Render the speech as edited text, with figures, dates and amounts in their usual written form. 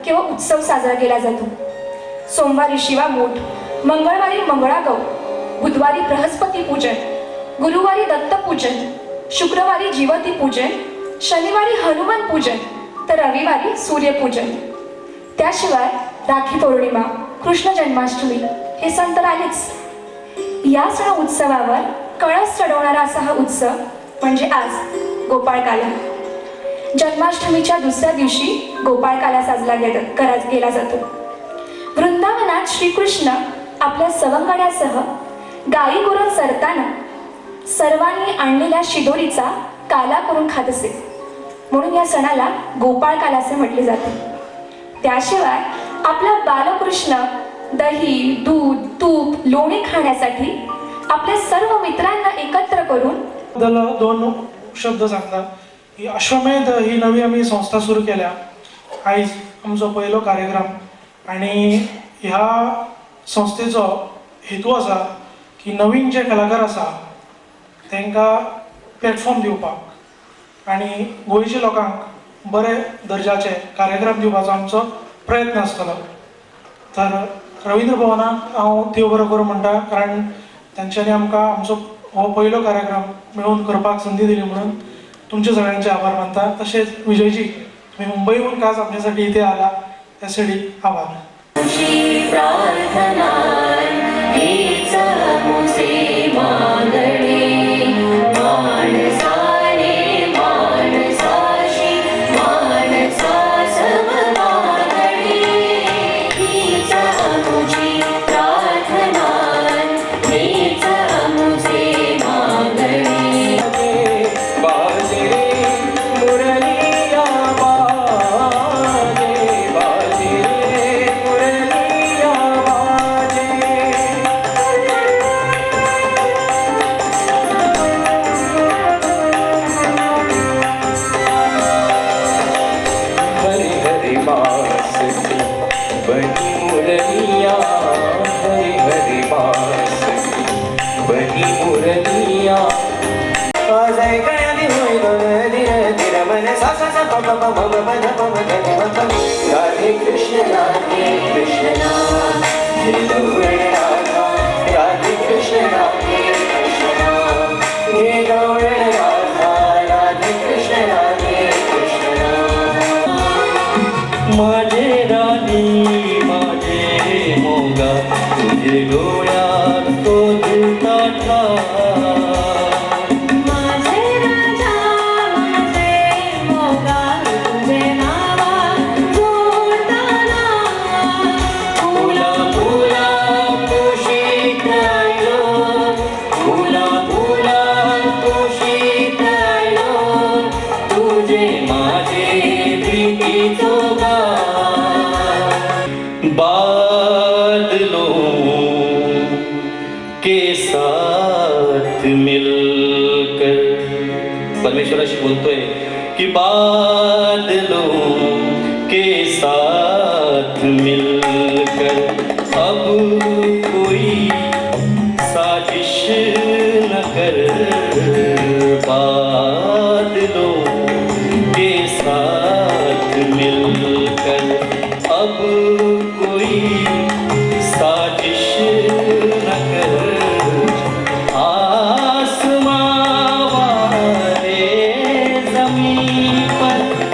किंवा उत्सव साजरा केला जातो. सोमवारी शिवामूठ, मंगळवारी मंगळागौर, बुधवारी बृहस्पती पूजन, गुरुवारी दत्तपूजन, शुक्रवारी जीवती पूजन, शनिवारी हनुमान पूजन तर रविवारी सूर्यपूजन. त्याशिवाय राखी पौर्णिमा, कृष्ण जन्माष्टमी हे सण तर आलेच. या सण उत्सवावर कळस चढवणारा असा हा उत्सव म्हणजे आज गोपाळकाला. जन्माष्टमीच्या दुसऱ्या दिवशी गोपाळकाला साजरा केला जातो. वृंदावनात श्रीकृष्ण आपल्या सवंगड्यासह गायी गुरं चरताना सर्वांनी आणलेल्या शिदोरीचा काला करून खात असे, म्हणून या सणाला गोपाळकाला असे म्हटले जाते. त्याशिवाय आपला बालकृष्ण दही, दूध, तूप, लोणी खाण्यासाठी आपल्या सर्व मित्रांना एकत्र करून बद्दल दोन शब्द सांगता की अश्वमेध ही नवी आमी संस्था सुरू केल्या. आयज आमचो पयलो कार्यक्रम आनी ह्या संस्थेचो हेतू आसा की नवीन जे कलाकार आसा तांकां प्लॅटफॉर्म दिवपाक आनी गोंयच्या लोकांक बरे दर्जाचे कार्यक्रम दिवपाचो आमचो प्रयत्न आसतलो. तर रविंद्र भवनाक हांव देव बरो करूं म्हणटा, कारण तांच्यांनी आमकां आमचो हो पयलो कार्यक्रम मेळून करपाक संदी दिली म्हणून तुमचे सगळ्यांचे आभार मानता. तशेंच विजयजी, तुम्ही मुंबईहून खास आमच्यासाठी इथे आला त्यासाठी आभार. प्रार्थना हीच मुझे मागणे, माणसाने माणसाशी माणसासम वागणे. हीच मुझी प्रार्थना, हीच मुझे मागणे. बाजे रे मुरलिया बाजे, बाजे रे मुरलिया बाजे. हरी हरी बांस की बनी मुरलिया, हरी हरी बांस की बनी मुरलिया. राधे कृष्ण राधे कृष्ण हे गौरण राधा, राधे कृष्ण राधे कृष्ण हे गौरण राधा, राधे कृष्ण राधे कृष्ण. माझे राणी माझे मोगा, तुझे डोळ्यात तो दिलता. माझे राजा माझे मोगा, तुझे नावा जोडताना. फुला फुला कुशीत आलो, फुला फुला कुशीत आलो, तुझे माझे प्रीतीचो गार. बादलों के साथ मिलकर परमेश्वराशी बोलतोय की बादलों के साथ मिलकर अब कोई साजिश न कर, बादलों के साथ मिलकर.